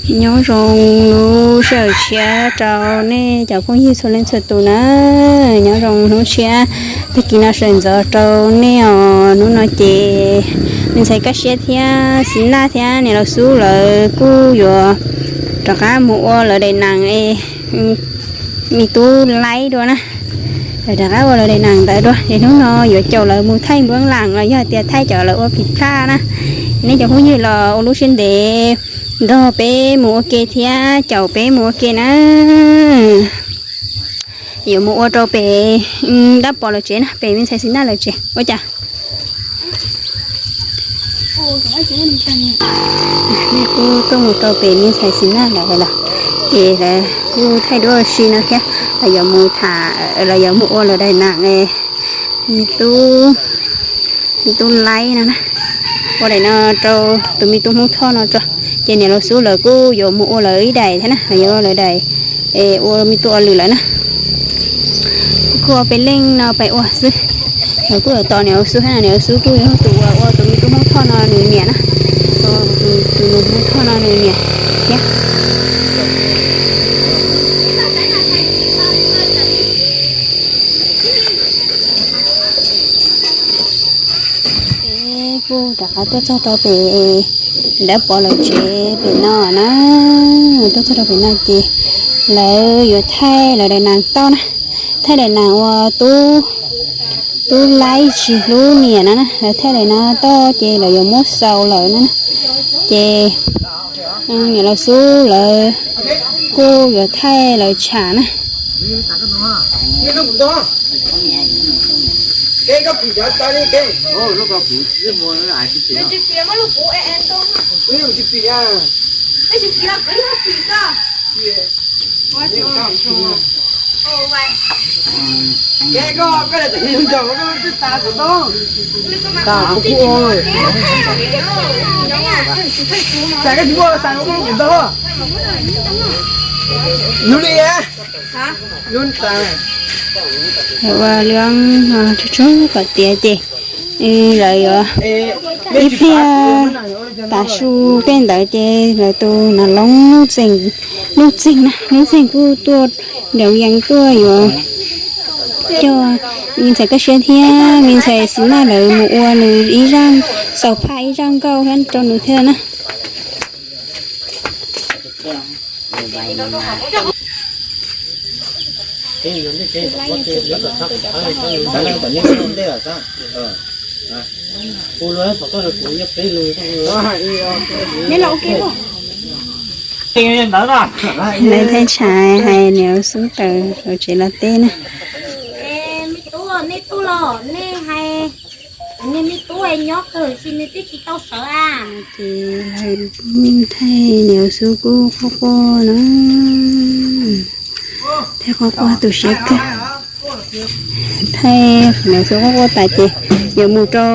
Nyob zoo lub sij hawm tshiab rau nej cov phooj ywg txhua leej txhua tus na. Nyob zoo hnub tshiab tag kis no sawv ntxov rau nej os. Hnub no ces me ntxhais Kaj Siab thiab Xis Naj thiab niam laus Xub lawv kuj yuav rov qab mus ua lawv daim nees es me tub laib dua na. Lawv rov qab ua lawv daim nees ntawd dua es hnub no yuav caum lawv mus thaij npuab las los yog tias thaij cov lawv ua phim phaj na. Nej cov phooj ywg los ua lub siab ntev nrog peb mus ua ke thiab caum peb mus ua ke na. Yuav mus ua rau pem Dab Pov lawv tsev na, pem me ntxhais Xis Naj lawv tsev ua cas. Nej kuj tuaj mus rau pem me ntxhais Xis Naj lawv los, ces lawv kuj thaij duab ua si no thiab, lawv yuav mus tham, lawv yuav mus ua lawv daim nees me tub, me tub laib no na, ua daim no rau tus me tub Hmoob Thoj no tso. Ces niam laus Xub lawv kuj yuav mus ua lawv ib daim thiab na, lawv yuav ua lawv daim es ua me tub ua lwm lawm na. Kuj ua peb leej no peb ua xwb. Lawv kuj yuav tos niam laus Xub thiab, niam laus Xub kuj yog tus uas ua tus me tub Hmoob Thoj no nws niam na, tus, tus Hmoob Thoj no nws niam thiab. Peb kuj rov qab tuaj txog rau pem Dab Pov lawv tsev pem no na. Tuaj txog rau pem no ces lawv yuav thaij lawv daim nees toj na, thaij daim nees ua tub, tub laib tsis hlub niam no na, lawv thaij daim no toj ces lawv yuav muab xaus lawm no na. Ces niam laus Xub lawv kuj yuav thaij lawv tsham na. Ua li tsuag tsuag kom tiav ces lawv yuav ib pliag tav su tej ntawd ces lawv tus nas loob Nuj Txeeg, Nuj Txeeg na, Nuj Txeeg kuj tuaj nraum yees tuaj yuav coj me ntxhais Kaj Siab thiab me ntxhais Xis Naj lawv mus ua nws ib zaj xaus phaj ib zaj nkauj thiab rau nws thiab na. Lawv thaij tsham hais niam laus Xub tawm hauv tsev los teb na. Nej tub los, nej hais, nej me tub nyob kawg tsis, nws twb tsis tau sawv a. Ces lawv thaij niam laus Xub kuj quaj quaj na, thaij quaj quaj tu siab kawg. Thaij niam laus Xub quaj quaj tas ces yuav mus rau,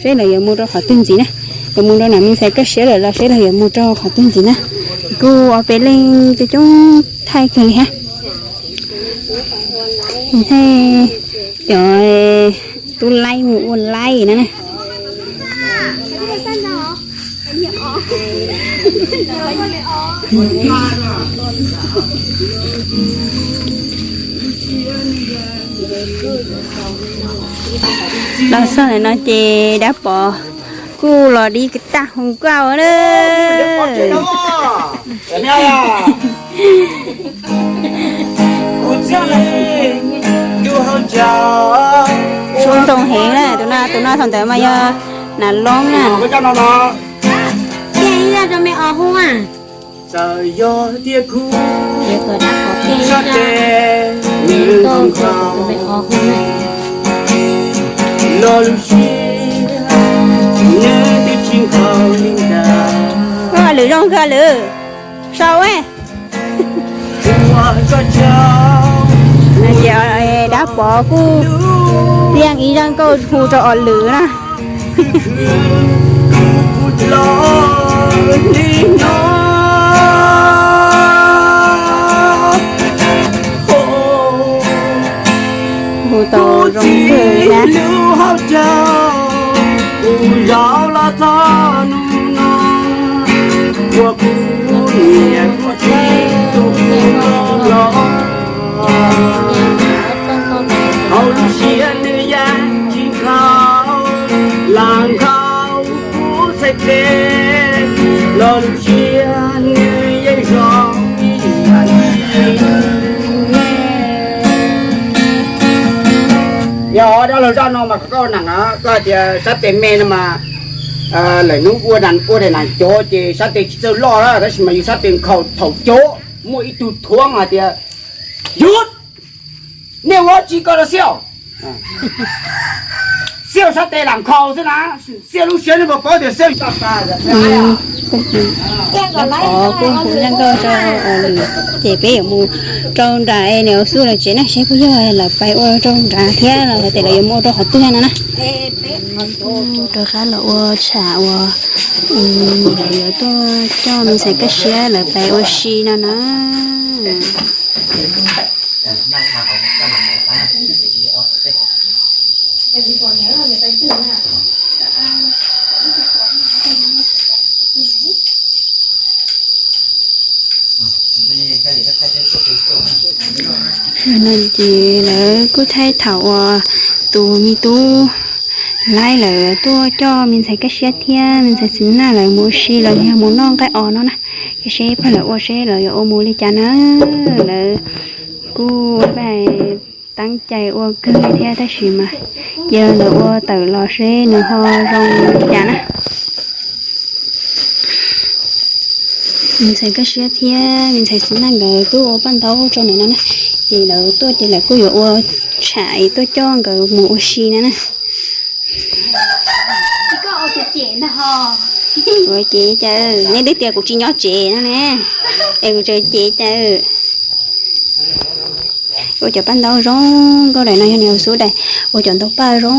seb lawv yuav mus rau qhov twg ntxiv na. Yuav mus rau nram me ntxhais Kaj Siab lawm los seb lawv yuav mus rau qhov twg ntxiv na. Kuj ob peb leej coob coob thaij kawg li hab. Thaij cov tub laib mus ua laib na. Los txog ntawm no ces dab pov kuj los dib tag hoo nkauj na. Zoo ntoo heev na, tus no, tus no thaum ntawd mas yog nas loob na. Txawm yog tias kuv tso tes nws nkhaus, los lub siab nws twb tsis nkhaus li ntawd. Lwm zoo nkauj lwm, sau. Dab pov kuj yeej ib zaj nkauj hu rau ob lwm na. Hu tau zoo kawg na. Kuv zaum los txog hnub no, ua kuv Niam kuj tsis tu kuv los, hauv lub siab nws yeej tsis nkhaus, lam nkhaus kuv txhais tes los lub siab nws yeej zoo ib yam li. Yog dab laug zaj no mas koj ua neeg na, koj hais tias sab tes me no mas lawm hnub ua daim ua daim nees cov ces sab tes tsis txawj loj na, tab sis mas yus sab tes nkhaus thaum cov muaj ib tug thuam hais tias, yus, nej ua dab tsi ko rau Xiaus? Xiaus sab tes lam nkhaus xwb na, Xiaus lub siab nej puas paub tias Xiaus Qhov kuj hu zaj nkauj rau lwm, ces peb yuav mus rau nram niam Xub lawv tsev na, seb puas yog lawv pais ua rau nrad thiab los yog tias lawv yuav mus ua rau qhov twg no na. Rov qab los ua tsham uas lawv yuav tuaj coj me ntxhais Kaj Siab lawv pais ua si no na. Zaum no ces lawv kuj thaij thaum uas tus me tub Laib lawv tuaj coj me ntxhais Kaj Siab thiab me ntxhais Txiv Naj lawv mus ua si los yog mus noj nqaij os no na. Ces seb pab lawv ua seb lawv yuav ua mus li cas na. Lawv kuj pais teeb cai ua kawg li thiab tab sis mas cia lawv ua tawm los seb nws ho zoo li cas na. Me ntxhais Kaj Siab thiab me ntxhais Txiv Naj nkawd twb ua paj ntaub rau ntawm no na, ces lawv tuaj ces lawv kuj yuav ua tsham tuaj coj nkawd mus ua si no na. Ua ces cas, neb twb tias kuv tsis nyob tsev no ne, es kuv tseem ces cas. Ua cov paj ntaub zoo nkauj daim no yog niam Xub daim, ua cov ntaub paj zoo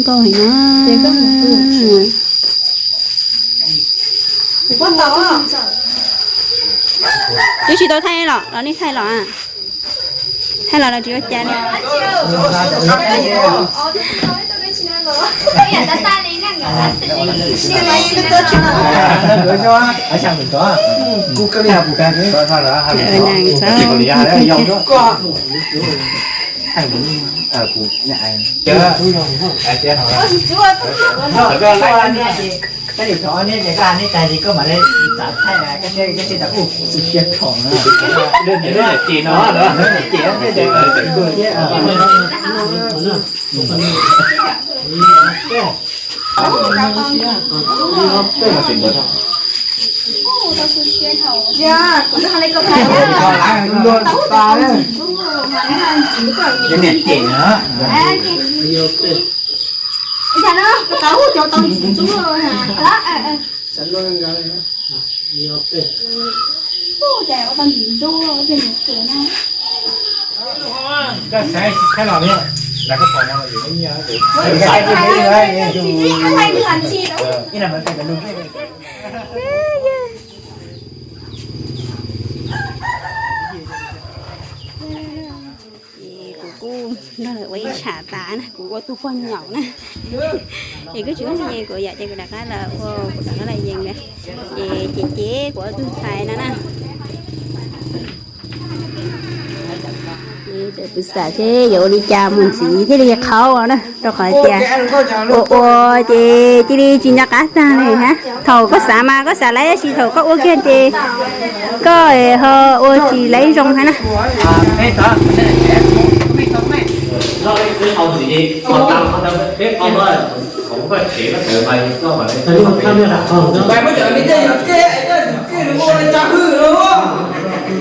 nkauj heev na. Twb tsis tau thaij los los nej thaij los? Thaij los los tsis ua cas li. Ces kuv kuj nrog lawv ua ib tsham tas na, kuv ua tus poj nyaum na. Es kuj tsis muaj nyiaj kuv yam ces kuv rov qab los ua, kuv rov qab los yees na. Ces ces ces kuv ua tus ntxhais no na. Ces txawm pw xam seb yuav ua li cas mus ntxiv thiaj li qhaub na, rau qhov tias ua ua ces cia li tsis nco qab tag li hab. Thaum koj xav mas koj xav lawm, tab sis thaum koj ua kiag ces koj ho ua tsis lawm zoo hab na.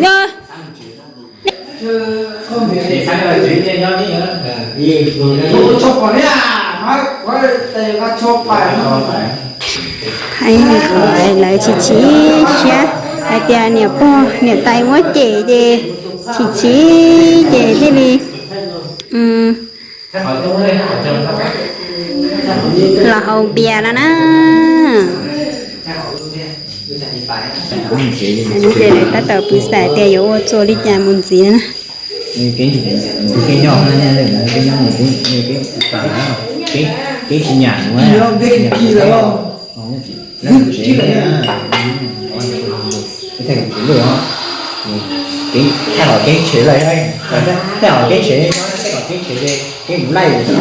Yog hais kom lawv chim chim siab hais tias niam pog niam tais muab cem ces chim chim ces thiaj li los haus npias no na. Ces lawv tab tom pw xav tias yuav ua txuas li cas mus ntxiv na. Thaij kom tsev lawm os. Thaij kom keeb tsev lawm, thaij kom keeb tsev, thaij kom keeb tsev, keeb mus laij tsev.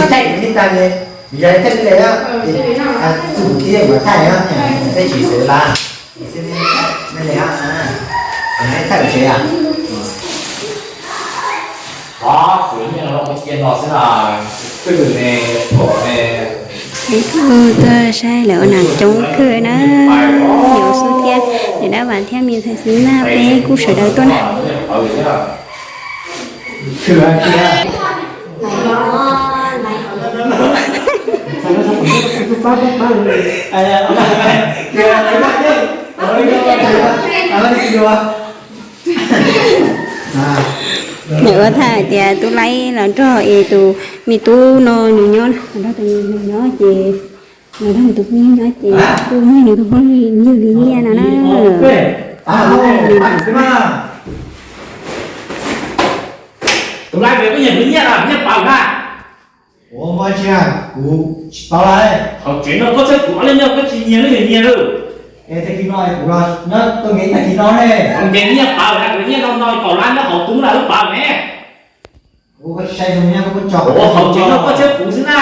Thaij li tag li, yog thaij li lawm, txuj thiab ua thaij, thaij tsis xwb la. Thaij tsev a. Ib tug tuaj saib lawv ua nas coob kawg na, yus xub thiab, niam dab vas thiab me ntxhais xwb na, peb kuj sawv daws tuaj na. Nws ua thaij hais tias tub Laib los nrog es tus me tub no nws nyob, los nrog tus me nyuam nyob ces, los nrog tus phooj ywg nyob ces kuj nyiag nws tus phooj ywg li nyiaj no na. Tus Laib, koj nyiag kuv nyiaj los nyiaj pawg na? Ua, kuv tsis paub lawm. Hauv tsev no koj txhawb kuv ob leeg nyob koj tsis nyiag los yog nyiag lawm? Es tag kis no kuv los nyob tuaj nkees tag kis no ne. Nkees nyiaj pawg na, kuv nyiaj no no kaum lab nyob hauv tub lawm lub pawg ne. Ua, koj tsis saib zoo nyob koj muab tso. Ua, hauv tsev no koj txhawb kuv xwb na.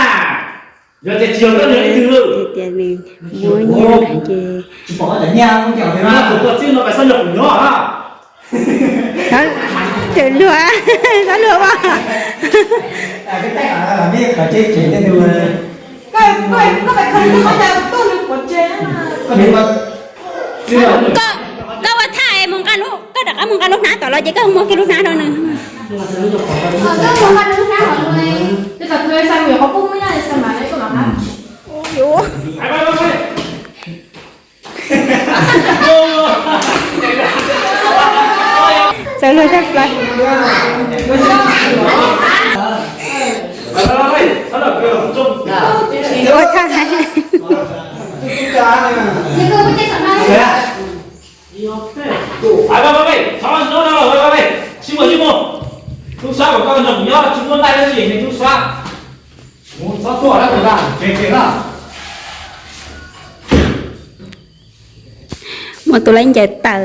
Yog tias tsis yog koj nyiag ib tug lawm. Tias nws muab nyiaj no ces tsis pom koj cov nyiaj, muab coj los pem mas. Tus koj txwj no pes xoj nyuag kuv nyob na. Tawm luag, txhob luag as. Koj ua thaij mus nqa lub, koj rov qab mus nqa lub hnab tom los ces koj muab kiag lub hnab rau nws. Txawv luag tag plaws. Ua thaij. Tub Sab, kom koj nrog kuv nyob, tsis muaj ntaj dab tsi, tub Sab. Txhob tuaj na, tsev tsev na. Muab Tub Laib ncaws tawm,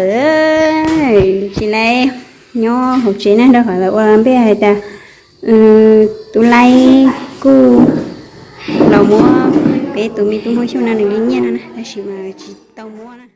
tsis laib nyob hauv tsev na, rau qhov lawv ua npe hais tias Tub Laib kuj los muab peb tus me tub Hmoob Xyooj no nws li nyiaj no na, tab sis mas tsis tau muab na.